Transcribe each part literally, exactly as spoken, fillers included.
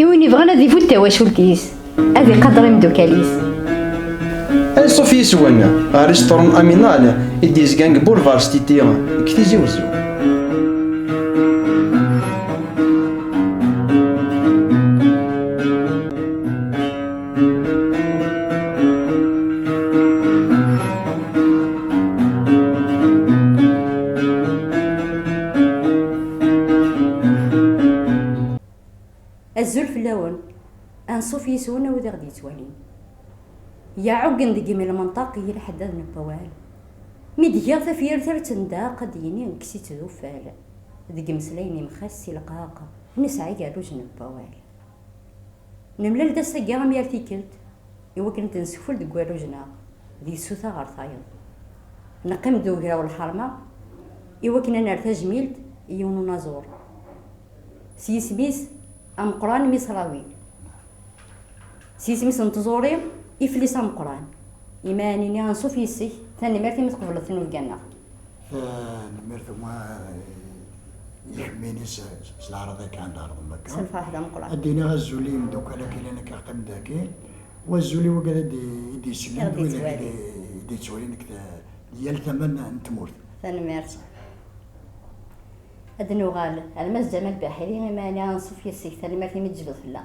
Win yebɣan ad ifut tawacult-is, ad iqader imeddukal-is. Anṣuf yis-wen ɣer restaurant Aminal i d-yezgan deg Boulevard Stiti deg Tizi Wezzu. Azul fell-awen. Anṣuf yis-wen a wid i ɣ-d-yettwalin. Yeɛuggen deg imi lmenṭaq yelḥed ad newwi awal. Mi d-giɣ tafyirt ar tendaq ad d-yini kkes-itt d uffal. Deg imeslayen imxas si lqaq nesɛa igerrujen n wawal. Nemlal-d ass-agi am yal tikkelt, iwakken ad d-nsekfel deg warruj-nneɣ, di tsuta ɣer tayeḍ. Neqqim-d d ugraw lḥerma, iwakken ad nerr tajmilt i yiwen unaẓur. S yisem-is ameqqran Misrawi. S yisem-is n tẓuri, iflis ameqqran. Imi ad nini anṣuf yis-k, tanemmirt imi tqebleḍ tinubga-nneɣ. Tanemmirt gma, eh, ikemmini s, s leɛraḍ akka, ɛend ɛerḍen akka. S lferḥ d ameqqran. Ad d-iniɣ azul i yimeddukal akka yellan akka qqim dagi. U azul i wigad i d-, i d-isellen, i d-yettwalin. Wid akka i d-, i d-yettwalin deg ta-, yal tama n, n tmurt. Tanemmirt. Ad nuɣal ar Mass Ǧamal Biḥiri, imi ɛni anṣuf yis-k, tanemmirt imi d-tejbed fell-aɣ.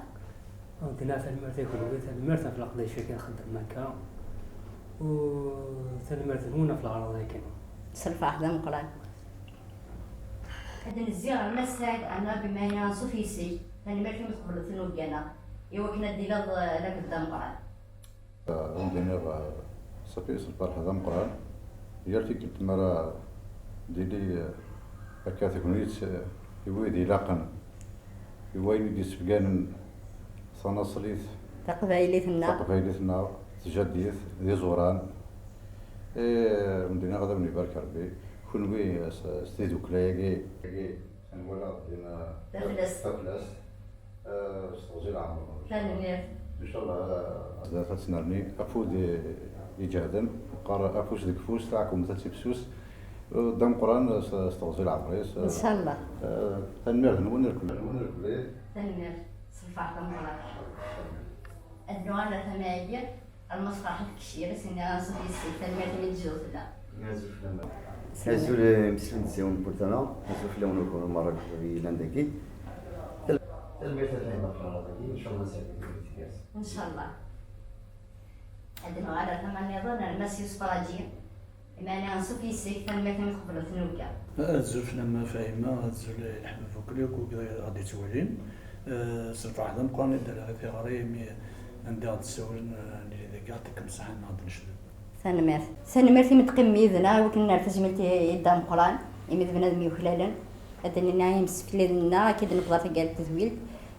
Ad d-iniɣ tanemmirt i kenwi, tanemmirt ɣef leqdic-agi i txeddmem akka, u tanemmirt-nwen ɣef leɛraḍ-agi. S lferḥ d ameqqran. Ad d-nezzi ɣer Mass Saɛid Ɛennab, imi ɛni anṣuf yis-k, tanemmirt imi tqebleḍ tinubga-nneɣ, iwakken ad d-tiliḍ, eh, d agdud ameqqran. Ad wen-d-iniɣ, eh, ṣafi s lferḥ d ameqqran. Yal tikkelt mi ara d-tili, eh, akka tegnit, eh, i wid ilaqen, i wayen i d-yessebganen tanaṣlit taqbaylit-nneɣ, taqbaylit-nneɣ, tjaddit, d iẓuran. Eh, ad wen-d-iniɣ ad wen-ibarek Rebbi. Kenwi, eh, s, s tidukla-agi, agi, nwala din, eh, taflest. Taflest. Eh, s teɣzi leɛmer. Tanemmirt. Ncallah, eh, ad, ad tennerni afud i, iǧehden, qqar afus deg ufus, taɛkumt ad tifsus. Eh, d ameqqran, eh, s, s teɣzi leɛmer-is, eh. Ncallah. Eh, tanemmirt-nwen irkelli. Tanemmirt. S lferḥ d ameqqran. Ad nuɣal ar tama-agi. Alma tferḥeḍ kečč, ira s-iniɣ anṣuf yis-k, tanemmirt imi d-tjewwed fell-aɣ. Azul fell-am. Azul, eh, imeslen d ssiwen n mkul tama, azul fell-awen akk merra akk yellan dagi. Tal-, tanemmirt a Fahima ɣef leɛraḍ-agi, ncallah ad d-tgerrez. Ncallah. Ad nuɣal ar tama nniḍen, ar Mass Yusef Raǧi. Imeɛna, anṣuf yis-k, tanemmirt imi tqebleḍ tinubga. Azul fell-am a Fahima, azul i leḥbab akk, akk wid i ɣ-d-yettwalin. Eh, s lferḥ d ameqqran i d-rriɣ i tiɣri, imi anda i ɣ-d-ssawlen, eh, nili dagi, yeɛṭikem ṣṣeḥḥa, ad ɣ-d-necdem. Tanemmirt. Tanemmirt imi d-teqqimem yid-neɣ, i wakken ad nerr tajmilt i, i Dda Ameqqran, imi d bnadem yuklalen. Ad d-nini imsefliden-nneɣ, akka i d-newweḍ ar taggara n tedwilt.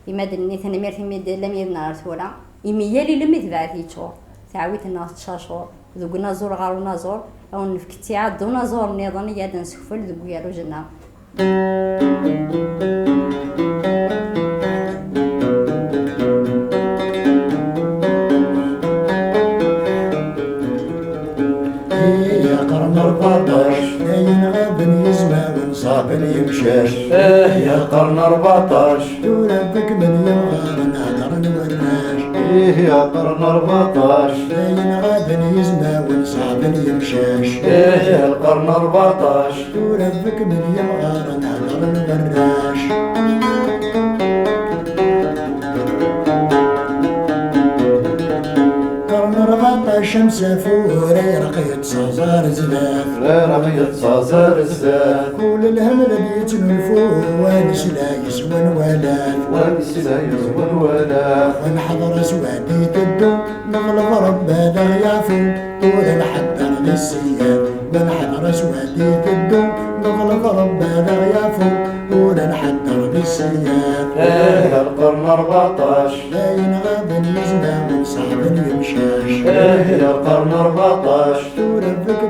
Imi ad d-nini tanemmirt imi d-tellam yid-neɣ ar tura, imi yal ilem i tebɛet yeččur, taɛwit-nneɣ tettcacur, deg unaẓur ɣer unaẓur, ad wen-nefk ttiɛad d unaẓur nniḍen i ad d-nsekfel deg ugerruj-nneɣ. Ih, ya qarn rbaṭac, d ayen ɣaben yizmawen, ṣaben yemcac. Ih, ya qarn rbaṭac, tura bekkmen yemɣaren, hedren warrac. Ih, ya qarn rbaṭac, d ayen ɣaben yizmawen, ṣaben yemcac. Ih, ya qarn rbaṭac, tura bekkmen yemɣaren, hedren warrac. Qarn rbaṭac amsafu, ur ireq yettaẓ ar zdat. Ur ireq yettaẓ ar zdat. Kul lhem la d-yettnulfu, wa nesla yes-wen walat. Wa nesla yes-wen walat. Wa neḥḍer aswad iteddu, neḍleb Rebbi ad aɣ-yeɛfu. Ur nḥedder di ssiyat, wa neḥḍer aswad iteddu, neḍleb Rebbi ad aɣ-yeɛfu. Ur nḥedder di ssiyat. Ih, ya lqern rbaṭac. D ayen ɣaben yizmawen, ṣaben yemcac. Ih, ya lqern rbaṭac.